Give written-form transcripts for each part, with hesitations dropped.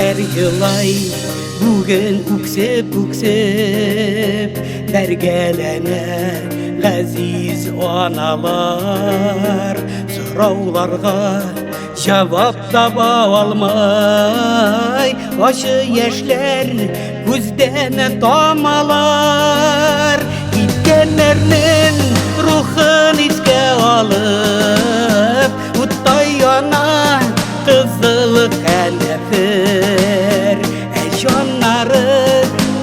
Кешеләр елай бүген үксеп үксеп, бәргәләнә газиз аналар. Сорауларга җавап таба алмай, ачы яшьләр күздән тамалар. Киткәннәрнең рухын искә алып, уттай яна кызыл канәфер. Ә җаннары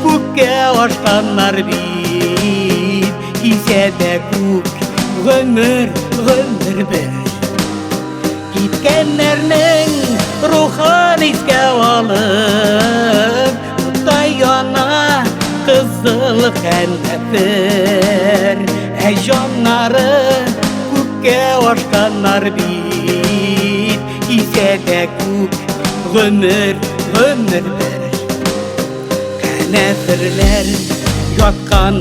күккә ашканнар бит, кисә дә күк гомер, гомер бер. Киткәннәрнең рухын искә алып, уттай яна кызыл канәфер. Ә җаннары күккә ашканнар бит, кисә дә күк гомер, гомер бер. Канәферләр яткан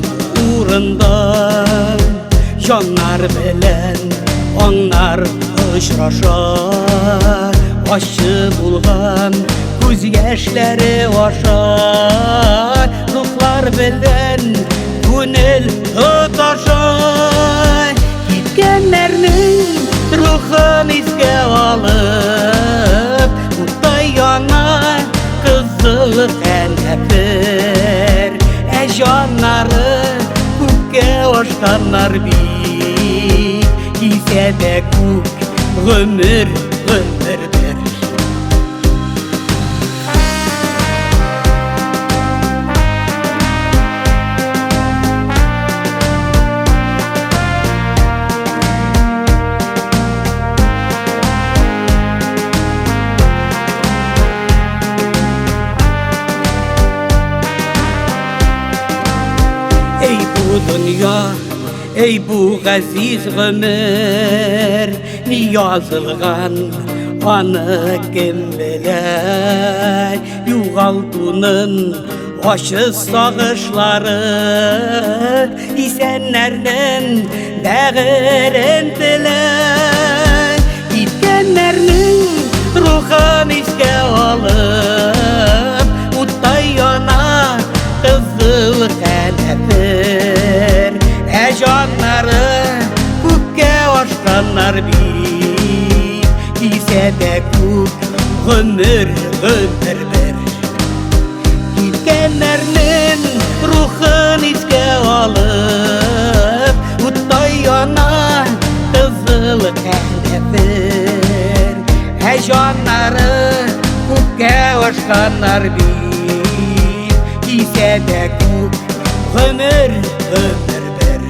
урында җаннар белән аңнар очраша. Ачы булган күз яшьләре аша рухлар белән күңел тоташа. Киткәннәрнең рухын искә алып, уттай яна кызыл канәфер. Ә җаннары күккә ашканнар бит, кисә дә күк гомер, гомер бер. Эй бу дөнья, эй бу газиз гомер, ни язылган, аны кем белә? Югалтуның ачы сагышлары исәннәрнең бәгырен телә. Киткәннәрнең рухын искә алып, уттай яна кызыл канәфер. Ә җаннары күккә ашканнар бит, кисә дә күк гомер, гомер бер. Киткәннәрнең рухын искә алып, уттай яна кызыл канәфер. Ә җаннары күккә ашканнар бит, кисә дә күк гомер, гомер бер.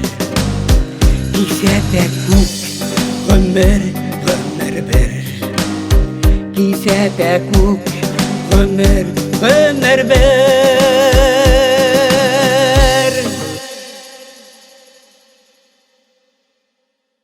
Кисә дә күк гомер, гомер бер. Кисә дә күк гомер, гомер бер.